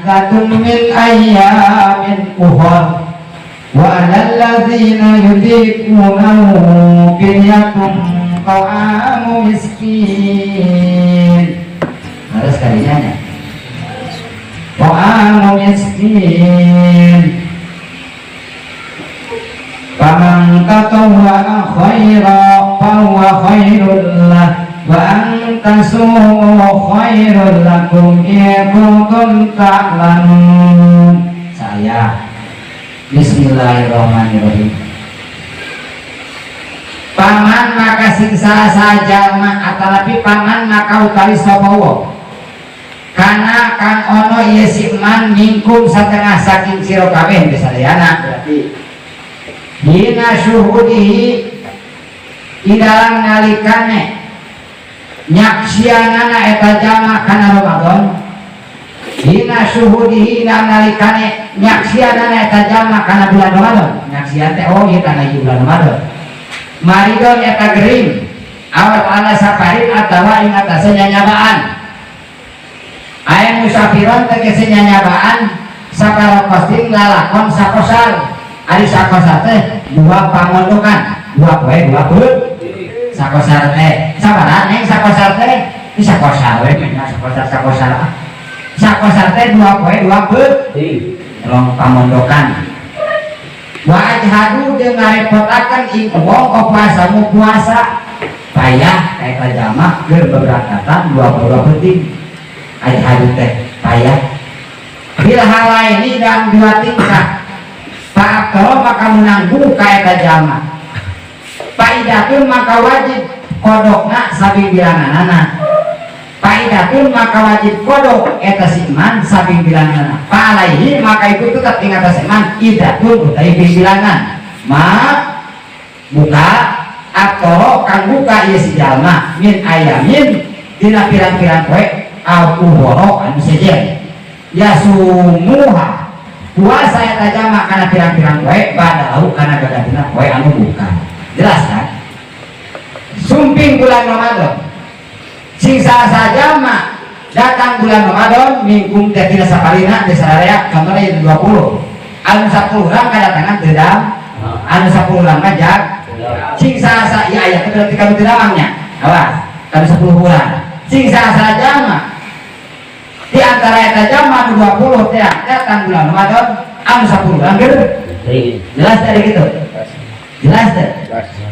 Fa'iddatun min ayyamin ukhra wa 'alal ladzina yutiqunahu fidyatun ta'amu miskin. Harus kalinya nya. Ta'amu miskin. Faman tatawwa'a khaira fahuwa khairul lah wa an tasumu khairul lakum in kuntum ta'lamun. Saya Bismillahirrahmanirrahim. Paman maka sing salah jalma atanapi paman maka utawi sapa wong kana kang ono ieu si man minkum satengah saking sira kabeh sadayana, berarti hina syuhudihi idalam nalikane nyaksianana eta jama kana Ramadan, hina syuhudihi idalam nalikane nyaksianana eta jama kana bulan Ramadan. Nyaksian teh, oh ieu tanggal bulan Ramadan, maridon eta gering awat ala safarin atawa ing atase nyanyabaan, aya musafiron tegese nyanyabaan sakaro qasrin lalakon sakosar. Ari sakosar teh dua pamondokan, 2 poe 2 peuting sakosar teh. Sabaraha, Neng, sakosar teh? Ini sakosar we nya, sakosar sakosar sakosar teh 2 poe 2 peuting, rong pamondokan. Wa ajhadu jeung ngarepotaken ing wong puasamu puasa payah ka eta jama keur beberangkatan 2 poe 2 peuting. Ajhadu teh payah bil halaini dan dua tingkah. Fa'aftara maka menanggung ka eta jama faidatun maka wajib kodokna sabing bilanganana, faidatun maka wajib kodok eta si man sabing bilanganana. Fa'alaihi maka itu tetap ing atas man idatun utawi bilangan ma buka atau kang buka ieu si jalma min ayamin dina pirang-pirang poe au uhoro anu sejen yasumuha puasa eta jama kana pirang-pirang poe badahu kana gagantina poe anu buka. Jelas kan? Sumping bulan Ramadan, sing salah jalma datang bulan Ramadan minkum teh tina sapalina di sararea, contohnya itu 20, anu 10 urang kedatangan teu, anu 10 urang mah jag sing salah ya aya berarti kamu tidak nya awas kanu 10 urang. Sing salah jalma di antara eta jalma anu 20 teh datang bulan Ramadan, anu 10 urang gitu. Jelas tadi gitu, jelas teh?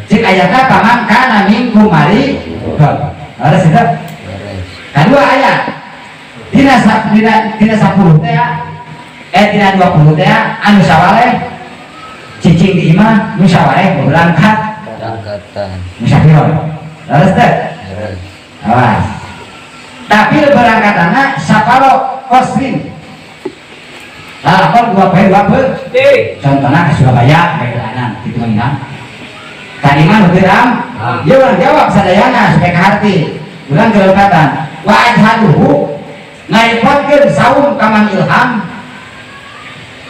Cik ayatna paman kana minkum mari harus itu. Kedua ayat dina 10 teh, eh dina 20 teh, anu sawaleh cicing di imah, nu sawaleh berangkat. Berangkatan. Musafiron harus teh? Awas, tapi berangkatanna saparo qasrin lalakon 2 poe 2 poe, contohnya ke Surabaya perjalanan gitu kan. Tadi mah nu ram dia orang jawab sadayana supaya kaharti urang kelengkatan. Wa ajhaduhu ngarepotkeun saum ka Mang Ilham,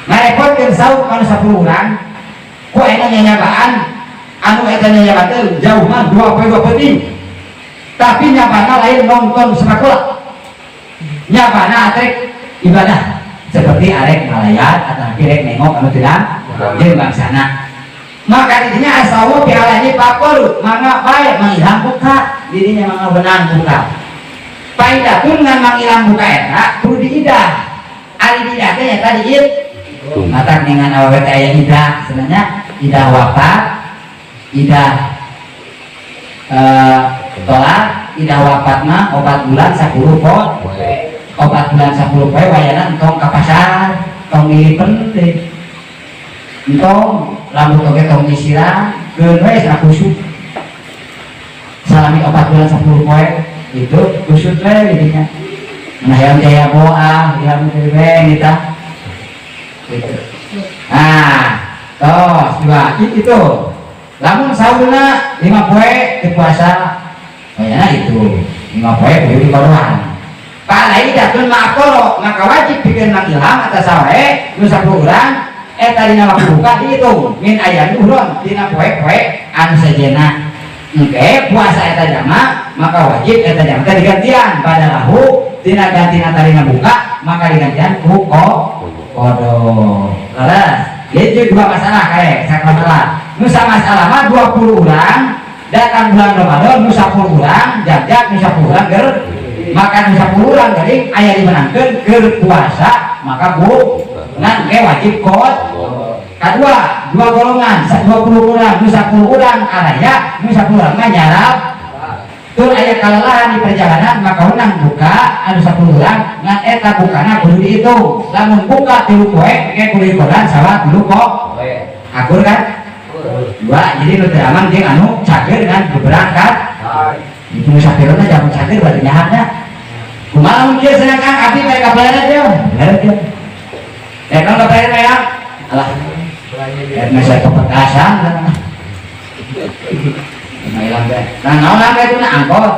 ngarepotkeun saum kana 10 urang ku eta nyanyabaan anu eta nyanyabaan teh jauh mah 2 poe 2 peuting, tapi nyabana lain nonton sepak bola, nyabana arek ibadah seperti arek malayat atau arek nengok anu tidak jeung bangsana. Maka dirinya asawu piala ini pakoru mangga bae Mang Ilham buka dirinya, mangga benang buka. Faidatun ngan Mang Ilham buka eta kudu diidah. Ari diidah teh nyata diit matak dengan awewe teh aya idah sebenarnya, idah wafat, idah tolak. Idah wafat mah 4 bulan 10 poe, 4 bulan 10 poe wayana entong ka pasar, tong ngilipen deh, entong rambut oge tong nyisiran, keun we cenah kusut salami 4 bulan 10 poe itu kusut we jadinya. Nah, yang jaya boa yang we kita gitu. Nah, tos dua itu lamun sauna 5 poe di puasa wayana itu 5 poe kudu dikodoan. Palaidatun ma'akoro maka wajib bikin Mang Ilham atas sawae nu 10 urang eta dina waktu buka dihitung min ayam uron dina poe-poe anu sejena. Engke puasa eta jama maka wajib eta jama teh digantian pada lahu. tina gantina tarina buka maka digantian ku qada. Leres. Jadi dua masalah kayak sak masalah. Nu masalah mah 20 urang datang bulan Ramadan nu 10 urang jagjag nu 10 urang ger maka nu 10 urang gering aya dimenangkeun keur puasa maka bu ngan ge wajib qada. Kedua, dua golongan, 20 urang, nu 10 urang araya, nu 10 urang mah nyarap. Tur aya kalelahan di perjalanan maka unang buka anu 10 urang ngan eta bukana kudu dihitung. Lamun buka 3 poe ge kudu dikodan sawa 3 poe. Akur kan? Dua, jadi nu teu amang jeung anu cager kan berangkat. Itu musafirna jamun cager berarti nyahatna. Kumaha mun kieu cenah Kang abdi teh kabaran teh. Bener teh. Eh kan kabaran ya. Alah. Eh masa pepetasan. Nah, ilang teh. Nah, naon lah itu na angkot.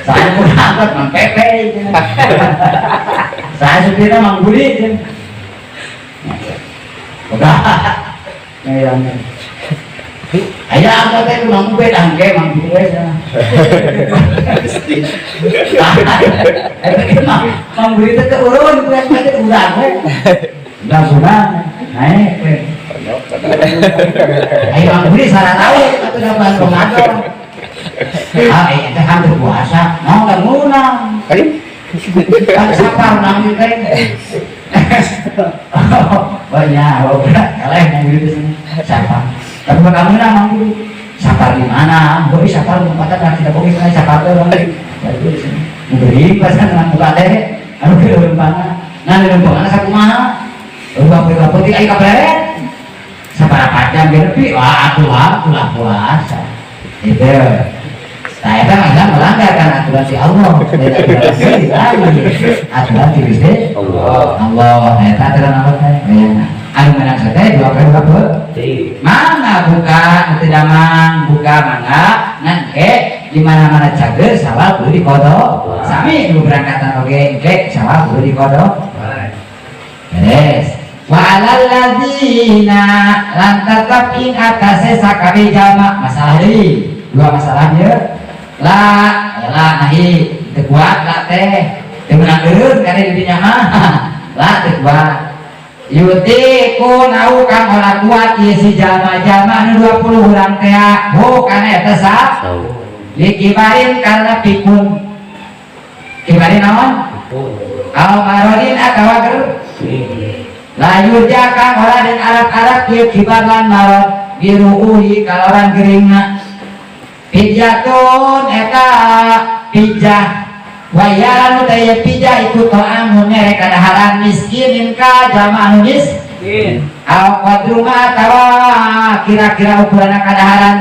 Saya pun angkot Mang Pepe. Saya supirnya Mang Budi. Udah. Nah, ilang teh. Aya angkot teh Mang Ubed angke Mang Budi we cenah. Eta Mang Budi teh teu urun ku teh urang we. Udah sudah naik we. Ayo Mang Budi salah tahu atuh da bulan Ramadan. Ah, eta kan teu puasa. Naon da ngundang. Kan sapar Mang Budi teh. Banyak, oh, kaleh Mang Budi teh sapar. Tapi kamu lah Mang Budi. Sapar di mana? Boy sapar lompatan kan tidak boleh saya sapar teh Mang Budi. Baru di sini. Beri pasan dengan muka teh. Anu ke lempana. Nah, di lempana sakumaha? Lempang putih ai kapleret. Saparapat jam ge nepi, wah atuh lah puasa. Itu. Nah, eta mah Islam melanggar kan aturan si Allah. Beda aturan si lain. Aturan si Gusti Allah. Allah. Nah, eta aturan Allah teh. Anu menang teh dua kali berapa? Mangga buka, nu teu damang buka mangga ngan ke di mana-mana cager sawal kudu dikodok. Sami nu berangkatan oge engke sawal kudu dikodok. Beres. Wa alal ladzina lan tetep ing atase sakabeh jalma masalah deui. Dua masalah ieu. La la nahi teu kuat la teh. Teu meunang eureun kade di dinya mah. La teu kuat. Yutiku nau kang ora kuat ieu si jalma-jalma nu 20 urang teh bukan eta sa likibarin karena pikun. Kibarin naon? Au marodin atawa ger la yurja kang ora den arab-arab ieu kibar lan marod biruuhi kalawan geringna. Pijatun eta pijah wayaran teh pijah iku ta'amun mere kadaharan miskinin ka jalma anu miskin. Au qadruma atawa kira-kira ukuranna kadaharan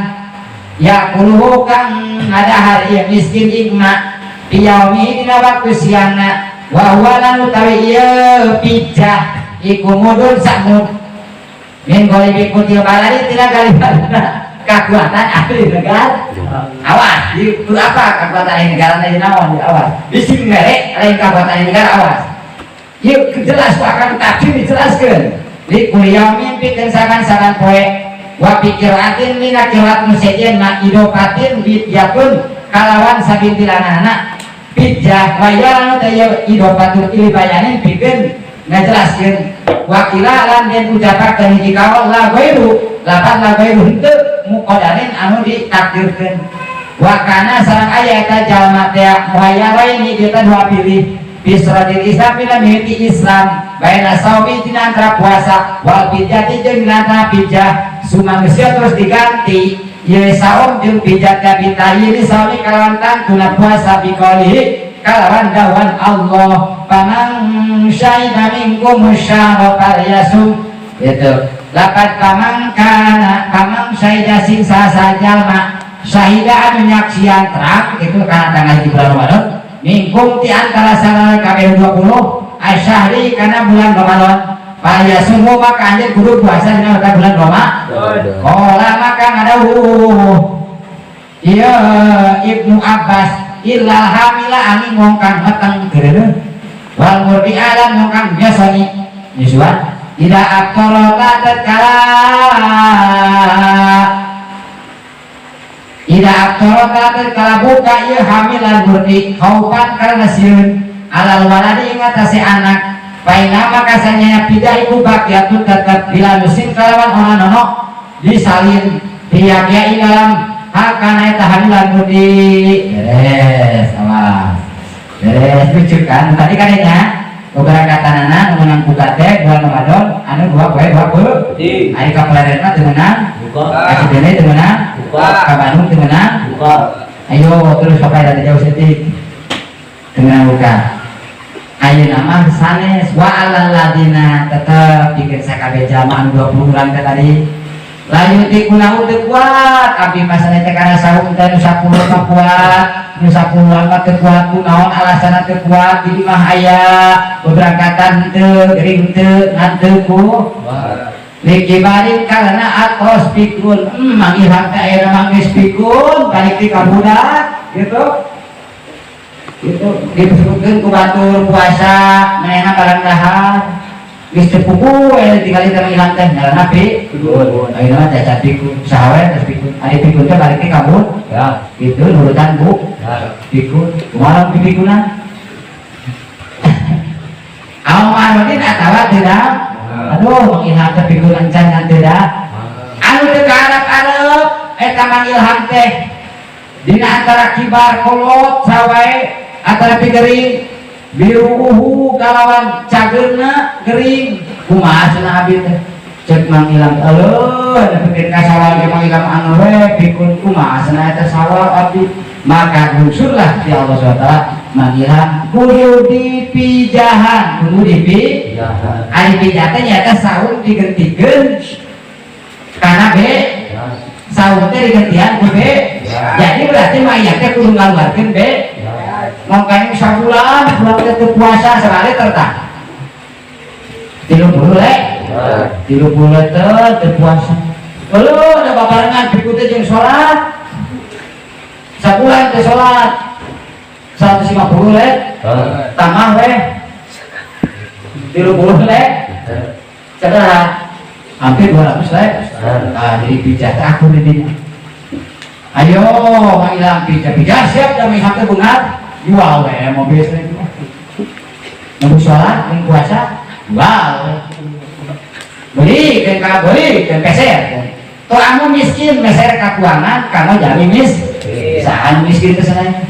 ya kuluhu kang ngadahar ieu miskin igma biyaumi dina waktu siangna wa huwa lan utawi ieu pijah iku mudun sakmud min ghalibi kutil baladi tina galibana kekuatan ahli negara. Awas, di apa kekuatan ahli negara na naon di awas. Di sini mere lain kekuatan ahli negara awas. Yuk jelas akan tafsir dijelaskeun. Di kuliyamin pikeun saban-saban poe wa pikiratin mina kirat musejen ma idopatin bidyatun kalawan sabintilanana pijah wa ya teh idopatul ilibayanin pikeun ngajelaskeun wakila lan den ucapakeun hiji kaul la ghairu lapan la ghairu henteu muqaddarin anu ditakdirkeun wa kana sareng aya eta jalma teh muhayyaraini eta dua pilih bisradil Islam bila mimiti Islam baina saumi dina antara puasa wal pijati jeung dina antara pijah sumanusia terus diganti ieu saum jeung pijat ka bitayini saumi kalawan tangtuna puasa biqaulihi kalawan dawuhan Allah faman syahida minkum syahra falyasum gitu lapat paman kana paman syahida sing saha jalma syahida anu nyaksian terang itu kana tanggal di bulan Ramadan minkum ti antara sareng kabeh 20 asyahri kana bulan Ramadan falyasum maka anjeun kudu puasa dina bulan Ramadan qala maka ngadawuh ieu Ibnu Abbas illal hamila angin wong kang meteng geureuh wal murdi'a lan wong kang nyosoni nyusuan ida abtarata tatkala Ida abtoro kala buka ieu hamilan murdi khaufan karena sieun alal waladi ing atase anak paina maka sanyana pidah iku baqiyatun tetep bila nusin kalawan ona nono disalin pihak ing dalam hak kana eta hamilan murdi. Beres, awas, beres. Lucu kan tadi kan nya keberangkatanana nu meunang buka teh bulan Ramadan anu 2 poe 2 poe. Ari ka Plered mah teu meunang, ka Cibeule teu meunang, ka Bandung teu meunang. Ayo terus papai dari jauh sedikit teu meunang buka. Ayeuna mah sanes wa alal ladina tetep bikin sakabeh jalma anu 20 urang teh tadi la yutiqunahu teu kuat abdi mah sanes teh kana saum teh nu 10 mah kuat, nu 10 mah teu kuat. Ku naon alasanna teu kuat? Di imah aya beberangkatan teu gering teu ngan teu ku likibarin karena atos pikun. Mang Ilham teh ayeuna mah geus pikun balik ti ka budak gitu gitu disebutkeun ku batur puasa manehna barang dahar geus teu puguh we ditinggali teh Mang Ilham teh ngaranna pikun. Ayeuna mah cacat pikun saha we geus pikun. Ari pikun teh balik ti kabun gitu nurutan bu pikun kumaha pipikunan aw marodin atawa tidak. Aduh, Mang Ilham teh pikun encan ngan tidak anu teu kaarep-arep eta Mang Ilham teh dina antara kibar kolot sawae antara pigering biruhu kalawan cageurna gering. Kumaha cenah abdi teh? Cek Mang Ilham, aleuh nepikeun ka sawal ge Mang Ilham anu we pikun. Kumaha cenah eta sawal abdi? Maka gungsurlah ti Allah SWT Mang Ilham kudu dipijahan, kudu dipijahan. Ari pijah teh nyaeta saum digentikeun kana be saum teh digentian ku be. Jadi berarti mayat teh kudu ngaluarkeun be makanya sabulan bulan teh teu puasa sekali tertah 30 le 30 liter teu puasa. Lalu ada babarengan pikun teh jeung salat sabulan teh salat 150 le tambah we 30 le cedera hampir 200 le. Nah, jadi pijat aku di dinya. Ayo Mang Ilham pijat pijat siap dah. Mang Ilham teh beungar jual we mobil saya itu nunggu sholat yang puasa jual we beli kan ka beli kan peser. Tuh anu miskin meser ka keuangan kamu jami mis saha anu miskin teh sananya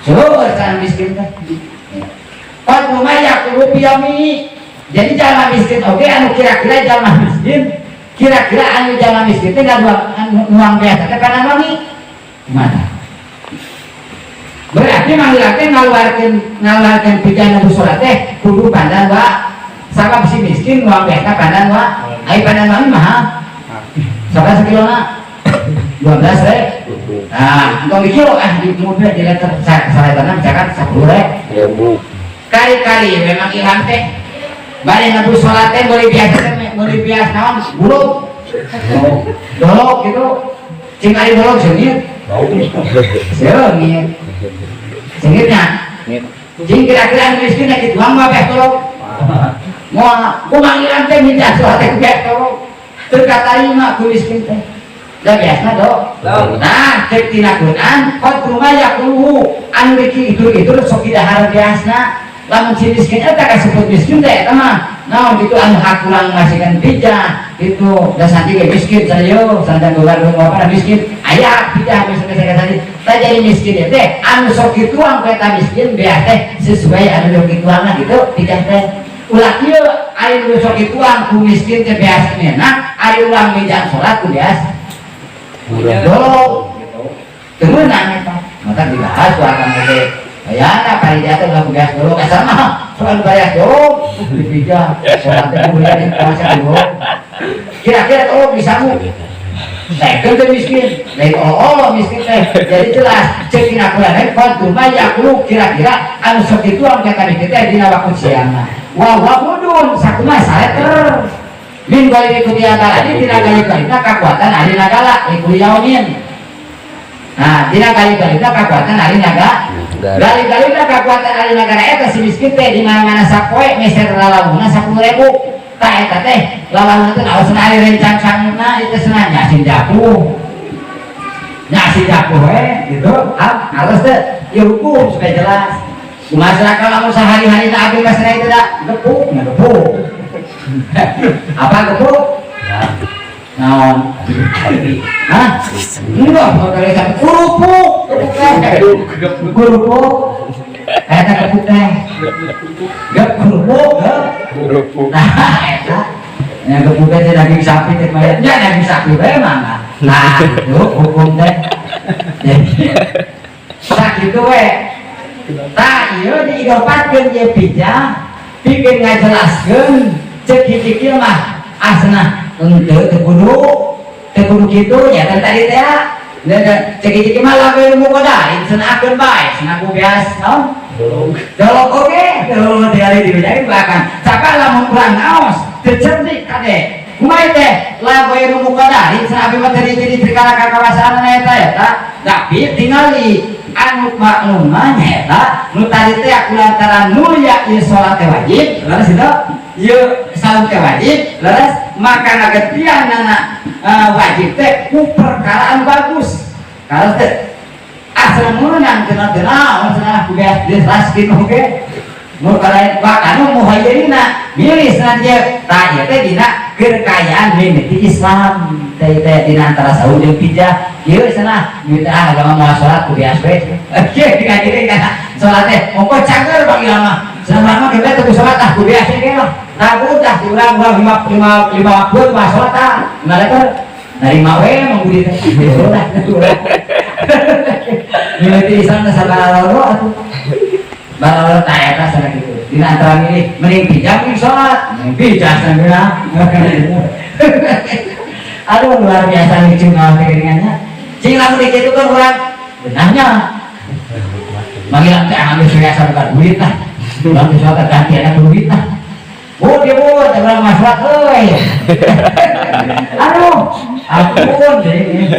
seueur saha miskin teh. Qad yaqulu biyami. Jadi jalma miskin oke anu kira-kira jalma miskin kira-kira anu jalma miskin teh nuang nuang biasa teh kana wangi mana berarti manggil teh ngaluarkeun ngaluarkeun pijana nu salat teh kudu pandan wa sabab si miskin nuang biasa pandan wa. Ai pandan wangi mahal sabaraha sekilona? 12 re. Nah, entong di kilo ah di mobil di liter saletana misalkan 10 re. Ribu. Kali-kali memang Ilham teh bari nabu sholat teh meuli biasa teh meuli biasa naon buluk dolok gitu cing. Ari dolok seungit seungit seungitnya cing. Kira-kira anu miskin kitu mah beh dolok moal ku Mang Ilham teh minta sholat teh beh dolok teu katarima ku miskin teh da biasa do. Nah, cek tina Quran qad yaquluhu anu diki itu sok didahar biasna lamun si miskin eta kasebut miskin teh eta mah naon gitu anu hak kurang ngasihkan pijah gitu da santi ge miskin sayo santan dolar apa miskin aya pijah miskin saya tadi tah. Jadi miskin ya teh anu sok dituang ku eta miskin beas teh sesuai anu sok dituangna gitu pijah teh. Ulah kieu ari nu sok dituang ku miskin teh beas enak ari urang mijang salat ku beas dolok gitu teu meunang eta. Maka dibahas ku akang teh ayana kali dia teh ulah beas dolok asa mah soal bayar dolok dipijah salat teh kudu di puasa dolok kira-kira tolong disangu. Nah, teh miskin, lain oh, miskin teh. Jadi jelas, cek dina Quran qad yaqulu kira-kira anu sok dituang kata miskin teh dina waktu siang. Wa wa mudun sakumaha saleter. Min ghairi quwwatil baladi tina gali-galina kakuatan ari nagala iku yaumin. Nah, tina gali-galina kakuatan ari naga. Gali-galina kakuatan ari nagara eta si miskin teh di mana-mana sapoe meser lalawungna 10.000. Tah eta teh lalawungna teh awas ari rencang sanguna itu senang nyasin japuh. Nya si japuh we gitu, ah harus teh ieu hukum supaya jelas. Masalah kalau sehari-hari tak abdi mah itu dah gepuk, nya gepuk. Apa gepuk? Ya. Naon? Hah? Enggak, mau kali sampai kerupuk, kerupuk teh. Kerupuk. Eta gepuk teh. Gep kerupuk, gep. Kerupuk. Nah, eta. Yang gepuk teh daging sapi teh mah nya daging sapi we mah. Nah, itu hukum teh. Jadi sakitu we. Tah ieu diidopatkeun ieu pijah, pikeun ngajelaskeun cek hiji kieu mah asna henteu teu kudu kitu nya kan tadi teh ya. Cek hiji kieu mah lamun mukoda cenah bae, cenah ku bias naon? Dolok oge tuh tinggal dibejakeun belakang. Caka lamun kurang naos teu cerdik kade. Kumaha teh lamun mukoda cenah abi mah teu jadi perkara kakawasaan eta eta. Tapi tingali anu maklumah nyata nu tadi teh aku lantaran mulia ieu salat teh wajib leres itu ieu saum teh wajib leres maka ngagetianana wajib teh ku perkara anu bagus kalau teh asal meunang cenah teh naon cenah ku beas dijelaskeun oge nu kalain bahkan nu muhayyirina milih cenah ieu tah ieu teh dina kekayaan mimiti Islam teh teh dina antara saum jeung pijah ieu cenah duit ah agama moal salat ku bias we kieu dikajirin kana salat teh ongko cager bang mah cenah mah kita teu salat ah ku bias ge lah nah udah di urang urang lima lima lima waktu mah salat ah mereka narima we mangbudi teh udah mimiti Islam teh sabaraloro atuh baraloro tah eta cenah kitu dina antara milih mending pijah mending salat mending pijah cenah. Aduh luar biasa lucu ngawas teh geuningannya. Cing lamun dikitu kan urang benahnya. Mangilang teh ambil biasa bukan duit lah. Urang bisa ganti ada duit lah. Oh dia buat urang masrat euy. Aduh, ampun deh.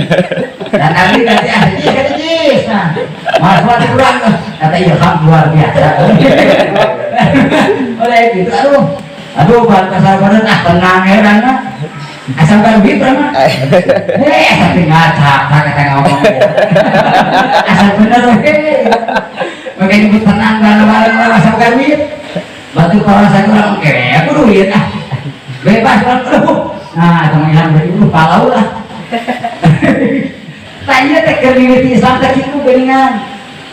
Dan ahli ganti ahli ganti jis. Nah, masrat kurang kata ilham luar biasa. Oleh gitu aduh. Aduh, bahasa bener ah tenang ya kan. Asal kan duit berapa? Eh, asal ngaca, kata ngomong. Asal bener oke. Makanya nyebut tenang bareng-bareng asal kan duit. Batu kalau saya kurang oke, aku duit ah. Bebas orang aduh. Nah, teman ilham dari dulu palau lah. Tanya teh keur mimiti Islam teh kitu geuningan.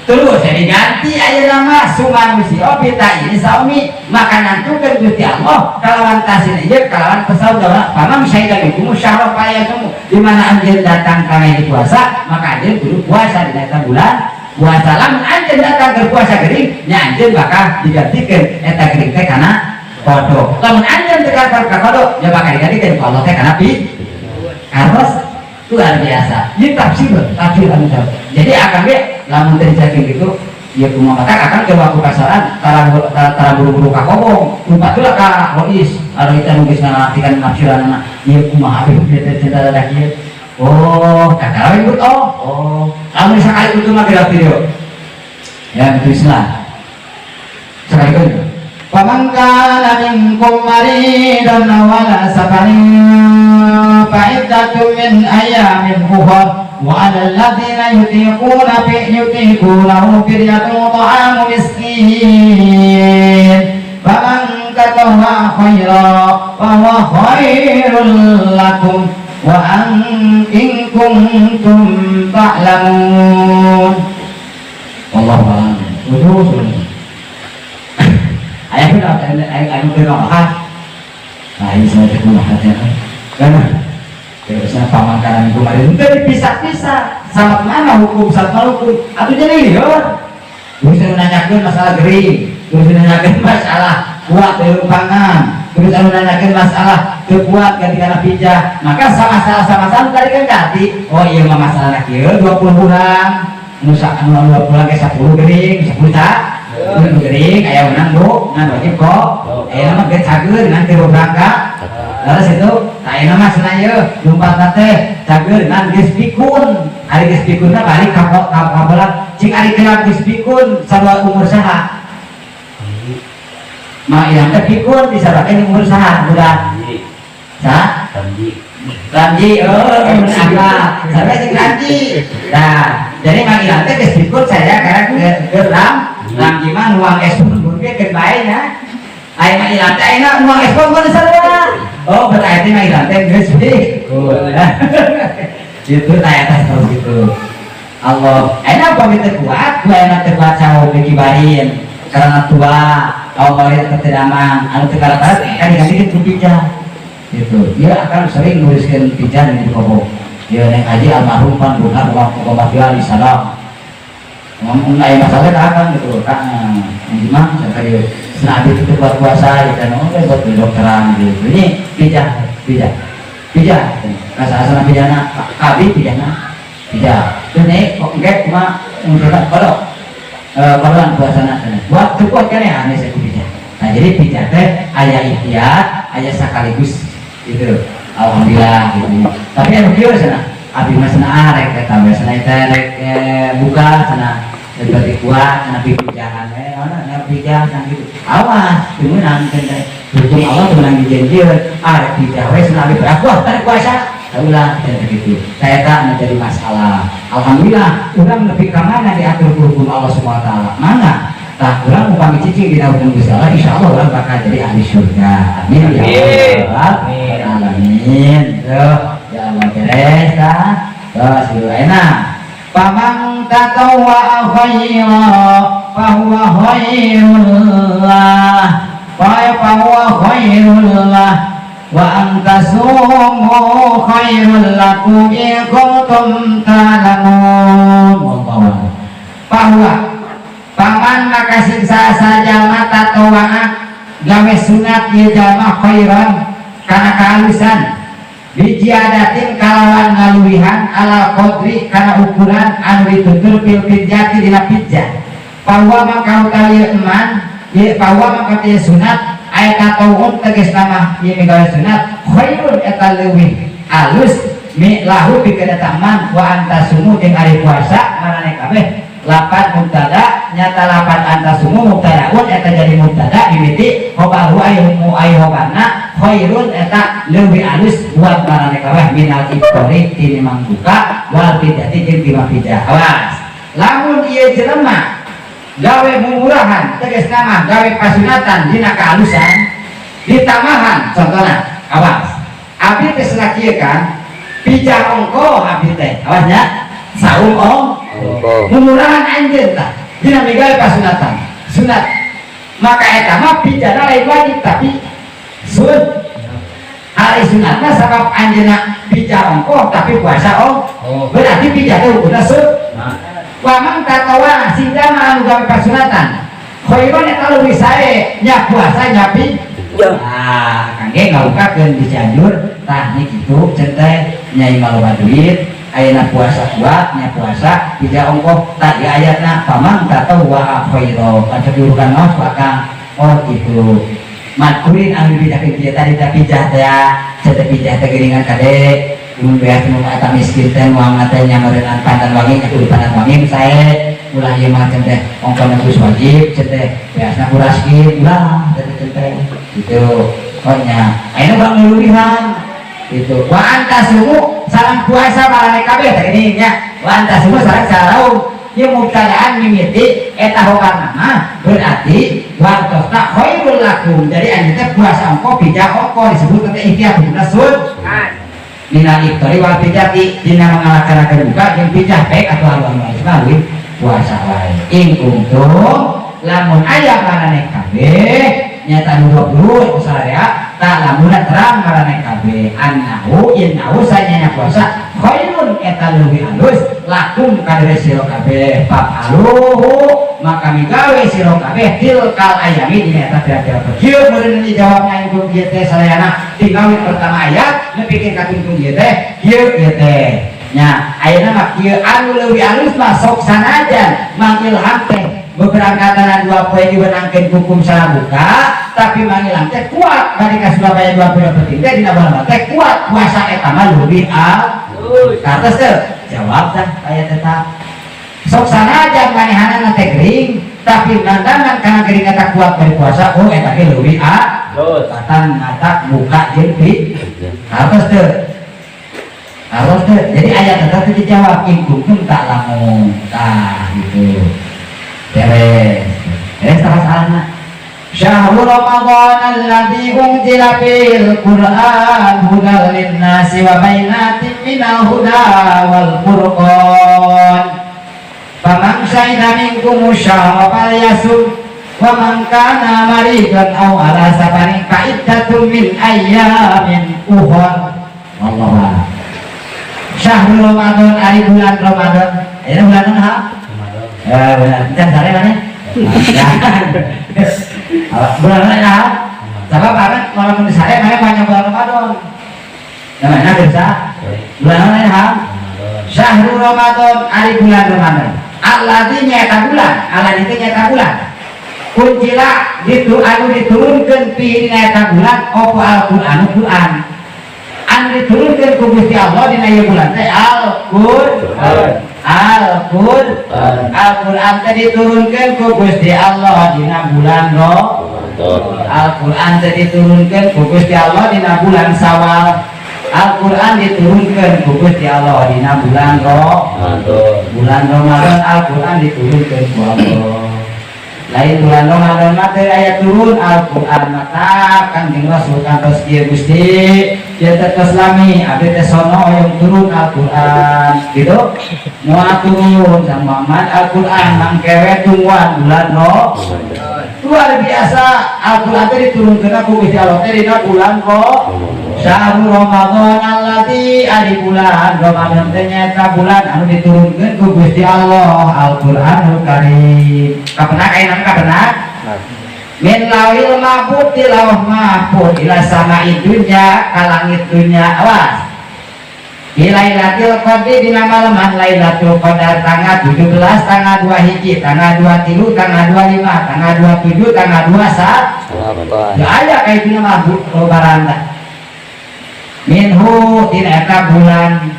Terus saya diganti aya nama sumanusia pita ini saumi maka nantukeun Gusti Allah kalawan tasin ieu kalawan pesaum dawa pamam syahida minkum syahra kamu di mana anjeun datang kana di puasa maka anjeun kudu puasa di eta bulan puasa lamun anjeun datang ke puasa gering nya anjeun bakal digantikeun eta gering teh kana qada lamun anjeun teu ka qada nya bakal digantikeun ku Allah teh kana pi harus luar biasa. Ini tafsir, tafsir anu jadi akan ge lamun teh dicakeun gitu ya kumaha kata akan ke waktu kasaran tara tara buru-buru ka kobong lupa tuh ka rois anu kita nu geus ngartikan nafsiranna ieu kumaha ieu teh cinta da kieu oh kakara ribut oh oh lamun sakali itu mah gerak video ya itu Islam sekali itu. فمن كان منكم مريضا أو على سفر فعدة من أيام أخر وعلى الذين يطيقونه فدية طعام مسكين فمن تطوع خيرا فهو خير لكم وأن إن كنتم تعلمون. والله أعلم. Ayah pun ayah anu kumaha. Nah, ini saya teh kumaha teh. Karena biasanya pamangkaran kemarin itu dipisah-pisah. Sama mana hukum, sama hukum. Atau jadi lieur. Terus nanyakeun masalah gering, terus nanyakeun masalah kuat dari pangan, terus anu nanyakeun masalah teu kuat ganti kana pijah. Maka sama salah sama sama tadi kan ganti. Oh iya mah masalah kieu 20 bulan. Nusa anu 20 bulan ke 10 gering, 10 tak? Nu gering aya menang bu, ngan wajib kok. Aya mah geus cager ngan teu berangkat. Lalu itu, aya mah cenah ieu lumpat teh cager ngan geus pikun. Ari geus pikun mah balik ka ka bola. Cing ari kenal geus pikun sarua umur saha? Ma ilang teh pikun disarake umur saha budak? Saha? Ramji, oh, apa? Sampai jeung Ramji. Nah, jadi Mang Ilham teh geus ikut saya karena ke Ramji mah nuang es pun ge keun bae nya. Aya Mang Ilham teh ayeuna nuang es pun sarua. Oh, berarti Mang Ilham teh geus ikut. Itu tah eta seperti itu. Allah, ayeuna upami teu kuat, ku ayeuna teu kuat sawo dikibarin karena tua, Allah itu tidak mang, anu teu karat kan diganti ku pijah. Gitu. Dia akan sering nuliskan pijah di koko. Ya neng haji almarhum pan bukan uang koko mafia di salam. Ngomong aya masalah ka akang gitu, kang gimana saya kali senabi itu buat puasa gitu, ngomong buat dokteran gitu. Ini pijah, pijah, pijah. Rasa asal pijana, kabi pijana, pijah. Ini kok enggak cuma untuk kalau kalau puasa buat kuat kan ya aneh saya pijah. Nah, jadi pijah teh aya ikhtiar, aya sekaligus gitu. Alhamdulillah gitu. Tapi anu kieu cenah, abi mah cenah ah rek eta we cenah teh rek buka cenah berarti kuat cenah pipijahan we naon nya pijah cenah gitu. Awas teu meunang teh. Hukum Allah teu meunang dijanjieun. Ah rek pijah we cenah abi berak wah tarik puasa. Ulah dan begitu. Saya tak menjadi masalah. Alhamdulillah, urang lebih ke mana diatur hukum Allah Subhanahu wa taala. Mana? Tah urang upami cicing dina hukum Gusti Allah, insyaallah urang bakal jadi ahli surga. Amin ya Allah. Amin. Alamin. Tuh, ya Allah beres tah. Terus enak. Faman tatawwa khaira fahuwa khairul lah wa fahuwa khairul lah wa an tasumu khairul lakum in kuntum ta'lamun. Wallahu a'lam. Bahwa paman maka siksa saja mata tawaa gawe sunat ieu jalma khairan kana kehalusan bijiadatin kalawan ngaluwihan ala qadri kana ukuran anu ditutur fil fidyati dina fidyah, bahwa maka utawi eman ieu bahwa maka ieu sunat aya tatawun tegas nama ieu migawe sunat khairun eta leuwih alus mi lahu pikeun eta eman wa antasumu jeung ari puasa maraneh kabeh. Lapan mubtada nyata lapan antasumu mubtadaun eta jadi mubtada mimiti khobaru ayu mu ayu khobarna khairun eta leuwih alus buat maraneh kabeh minal iftori tinimbang buka wal fidyati jeung timbang fidyah. Awas lamun ieu jelema gawe mumurahan tegas nama gawe pasunatan dina kehalusan ditambahan. Contohna, awas, abdi teh cenah kieu kan pijah ongko abdi teh, awas nya, saum ong mumurahan anjeun tah dina migawe pasunatan sunat, maka eta mah pijana lain wajib tapi sun hari sunatna sabab anjeunna pijah ongko tapi puasa ong berarti pijah teh hukumna sun. Waman tatawa sing mah anu gawe pasunatan khairun eta leuwih sae nya puasa nya pi. Ah, kangge ngabukakeun di Cianjur tah ni kitu ceun teh nyai maloba duit ayeuna puasa kuat nya puasa pijah ongkoh tah di ayatna paman tatawwa khaira kan diurukan maos ku akang. Oh gitu, matkurin anu dibejakeun kieu tadi teh pijah teh ceun teh pijah teh geuningan kade mun beas nu eta miskin teh nuang teh nyameureunnan pandan wangi nya kudu pandan wangi sae ulah ieu mah ceun teh ongkohna geus wajib ceun teh beasna kuraskeun ulah teh ceun teh gitu. Oh nya ayeuna urang ngeluwihan gitu wa antasumu sareng puasa maraneh kabeh teh gini nya wa antasumu sareng saraum ieu mubtadaan mimiti eta hokarna mah berarti wartosna khairul lakum. Jadi anjeun teh puasa ongko pijah ongko disebut teh ikhtiar hukumna sun minal iftori wal fidyati dina mengalahkan buka jeung pijah pek atau haluan wae mah puasa wae ing kuntum lamun aya maraneh kabeh nyata nu 20 itu sararea tak lamun terang maraneh kabeh annahu innahu sanyana puasa khairun eta leuwih alus lakum kadere sira kabeh fafaluhu maka migawe sira kabeh tilkal ayami dina eta pira-pira. Kieu meureun dijawabna ing kieu teh sadayana tinggal pertama ayat nepikeun ka tungtung ieu teh kieu ieu teh nya. Ayeuna mah kieu anu leuwih alus mah sok sanajan Mang Ilham teh beberangkatan 2 poe diwenangkeun hukum salah buka tapi Mang Ilham teh kuat bari ka Surabaya 2 poe penting teh dina bulan teh kuat puasa eta mah leuwih alus katos teu jawab tah ayat eta. Sok sanajan manehanana teh gering tapi nandangan kana gering eta kuat bari puasa, oh eta ge leuwih alus katan mata buka jeung pi katos teu. Harus teh. Jadi ayat tetap dijawab in kuntum ta'lamun. Tah gitu. Beres. Beres tak masalahna. Syahrul Ramadan alladzi unzila fil Qur'an hudan lin-nasi wa bayyinatin minal huda wal furqan. Faman syahida minkum syahra falyasum wa man kana maridan aw ala safarin fa iddatun min ayyamin ukhra. Wallahu a'lam. Syahrul Ramadan ari bulan Ramadan. Ayeuna bulan naon? Ya benar. Can sare mana? Bulan mana ya? Sebab apa? Malam ini sare mana banyak bulan Ramadan. Namanya bisa. Bulan mana ya? Syahrul Ramadan ari bulan Ramadan. Alladzi nyaeta bulan, alladzi teh nyaeta bulan. Unzila ditu anu diturunkeun fi dina eta bulan apa Al-Qur'an Qur'an. Anu diturunkeun ku Gusti Allah dina ieu bulan teh Al-Qur'an. Al-Qur'an. Al-Qur'an teh diturunkeun ku Gusti Allah dina bulan Ramadan. Al-Qur'an teh diturunkeun ku Gusti Allah dina bulan Syawal. Al-Qur'an diturunkeun ku Gusti Allah dina bulan Ramadan. Bulan Ramadan Al-Qur'an diturunkeun ku Allah. Lain bulan Ramadan mah teu aya turun Al-Qur'an mata Kangjeng Rasul kantos kieu Gusti ieu teh tos lami abdi teh sono hoyong turun Al-Qur'an gitu moal turun sama Muhammad Al-Qur'an mangke we tungguan bulan Ramadan. Luar biasa Al-Qur'an teh diturunkeun ku Gusti Allah teh dina bulan Syahrul Ramadan alladzi ari bulan Ramadan teh nyaeta bulan anu diturunkeun ku Gusti Allah Al-Qur'anul Karim. Kapenak aya kapenak? Min lauhil mahfud ti lauh mahfud ila sama'i dunya ka langit dunya awas. Di Lailatul Qadri dina malaman Lailatul Qadar tanggal 17, tanggal 2 hiji, tanggal 23, tanggal 25, tanggal 27, tanggal 21. Ya aya kayak dina mah lebaran tah. Minhu tina eta bulan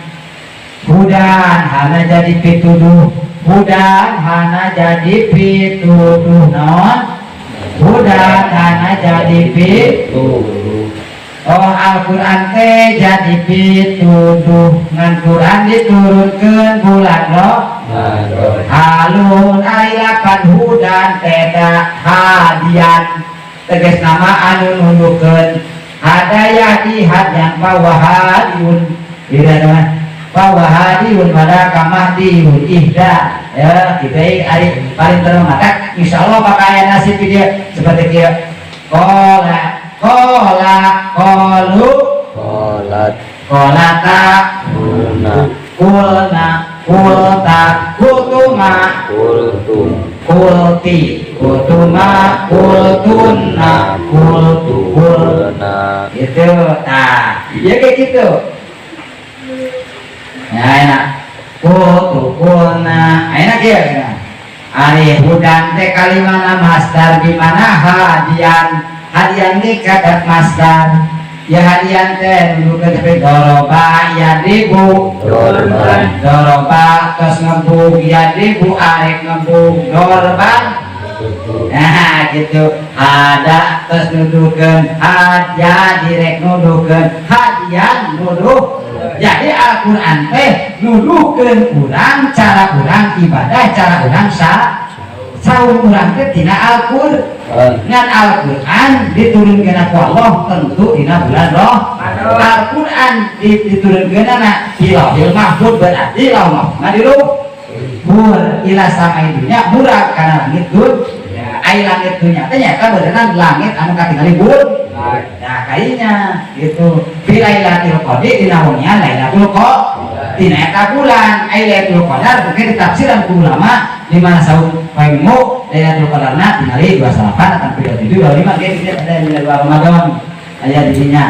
hudan hana jadi pituduh, hudan hana jadi pituduh naon, hudan hana jadi pituduh. Oh, Al-Quran teh jadi pituduh ngan Quran diturunkeun bulan lo halun ari lapan hudan teh hadian tegas nama anu nundukeun hadaya di hadian fawahadiun tidak teman fawahadiun pada kamahdiyun ihda ya kita ari paling terang mata insyaallah bakal aya nasib dia seperti dia kola kola kolu Kolat. Kolata Kulna. Kulna kulta kultuma Kultum. Kulti kultuma kultuna kultu kul Kulna. Gitu nah ya kayak gitu ya enak kultu kulna enak ya enak. Ari hudan teh kalimana masdar di mana hadian hadian teh kadat masdar ya hadian teh nuduhkeun sampai doroba yadribu. Dorban. Doroba tos ngebug yadribu arek ngebug dorban. Nah gitu ada tos nuduhkeun hadiah direk nuduhkeun hadian nuduh. Jadi Al-Quran teh nuduhkeun urang cara urang ibadah cara urang sa saum urang teh tina Al-Qur'an. Ngan Al-Quran diturunkeun ku Allah tentu dina bulan roh Al-Quran diturunkeun na di Lauhil Mahfud berarti Lauh Mahfud di luhur ila sama dunya murag kana langit dun ai langit dunya teh nyaeta beuneunan langit anu katingali bun nah kayaknya gitu fi Lailatul Qadri dina wengian Lailatul Qadar dina eta bulan ai Lailatul Qadar mungkin ditafsiran ku ulama di mana saum poe Minggu Lailatul Qadarna tingali 28 atau 27 25 ge gitu ada di dua Ramadan aya di dinya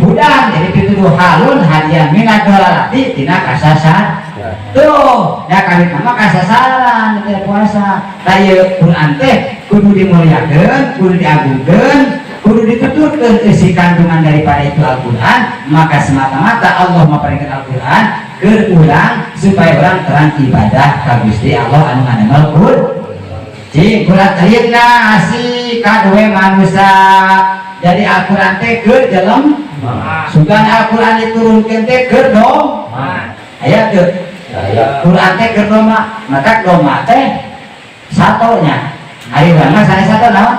hudan jadi pituduh halun hadiah minad dolalati tina kasasar tuh ya kawit nama kasasaran teh puasa tah ieu Quran teh kudu dimuliakeun kudu diagungkeun kudu dituturkeun isi kandungan daripada itu Al-Quran maka semata-mata Allah memperintahkan Al-Quran keur urang supaya orang terang ibadah ka Gusti Allah anu ngadamel Quran cing Quran nasi kadue manusia jadi Al-Quran teh keur jelem Sugan Al-Qur'an diturunkeun teh keur domba. Aya teu? Aya. Quran teh keur domba, maka domba teh satonya. Ari urang mah sanes sato naon?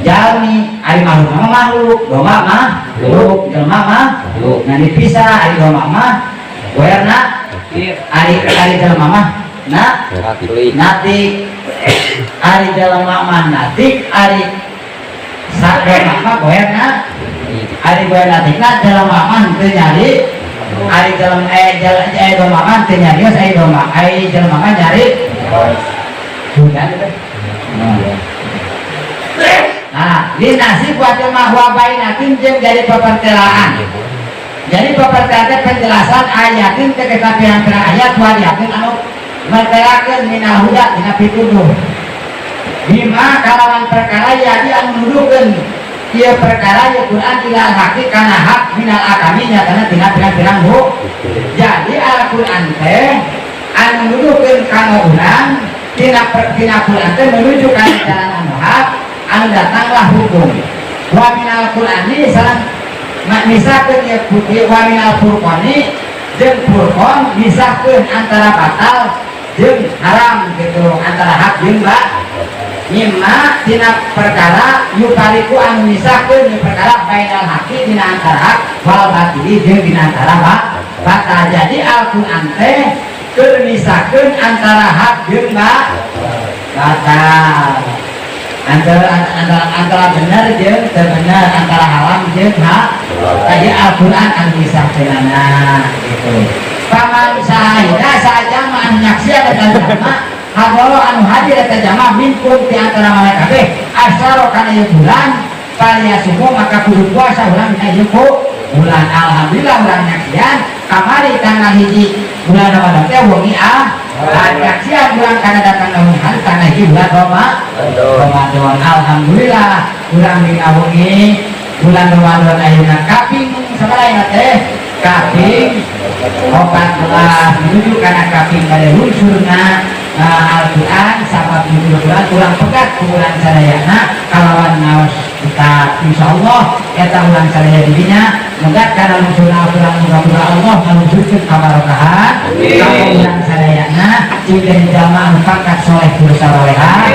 Jalmi, ari makhluk mah makhluk, domba mah makhluk, jelema mah Makhluk. Nah, dipisah ari domba mah werna, ari ari jelema mah na Akli. Natik, ari jelema mah natik, ari sa domba mah goerna, ari goer natikna jelema mah teu nyari, ari jelema eh jelema eh domba mah teu nyarios, ari domba ari jelema mah nyari. Sudah gitu. Nah, linnasi buat jelema wa bayyinatin jeung jadi pepertelaan. Jadi pepertelaan teh penjelasan ayatin teh kita pirang-pirang ayat waliatin anu mertelakeun minal huda dina pituduh. Bima kalawan perkara yahdi anu nuduhkeun ieu perkara ieu Quran ilal haqi kana hak minal ahkami nyatana tina pirang-pirang Jadi Al-Quran teh anu nuduhkeun kana urang tina Quran teh menuju kana jalan anu hak anu datanglah hukum. Wa minal Qur'ani sareng misakeun ieu wa minal furqani jeung furqan misahkeun antara batal jeung haram gitu, antara hak jeung mimma tina perkara yufariqu anu misahkeun ieu perkara bainal haqi dina antara hak wal batili jeung dina antara batal. Jadi Al-Qur'an teh keur misahkeun antara hak jeung batal, antara antara antara benar jeung teu benar, antara haram jeung hak. Aya Al-Qur'an anu misahkeunana gitu. Faman syahida saja anu nyaksian eta jama hadoro anu hadir eta jama minkum di antara maneh kabeh asy-syahra kana ieu bulan falyasumhu maka kudu puasa urang dina ieu bulan. Alhamdulillah urang nyaksian kamari tanggal 1 bulan Ramadan teh wengi ah nyaksian urang kana datang hari tanggal 1 bulan Ramadan. Alhamdulillah urang dina wengi bulan Ramadan ayeuna kaping sabaraha ayeuna teh? Kaping 14 menuju kana kaping pada lunsurna Al-Quran sabab menuju Quran urang pegat ku urang sadayana kalawan ngaos kitab. Insyaallah eta urang sadaya didinya megat kana lunsurna Al-Quran, muga-muga Allah ngalunsurkeun kabarokahan ka urang sadayana cing jadi jalma anu pangkat soleh tur saloleha,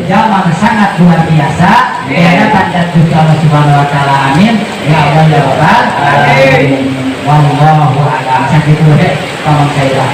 jalma anu sangat luar biasa di hadapan dan Gusti Allah Subhanahu wa taala. Amin ya Allah ya Rabbal alamin. Wallahu a'lam. Sakitu we pamang saya.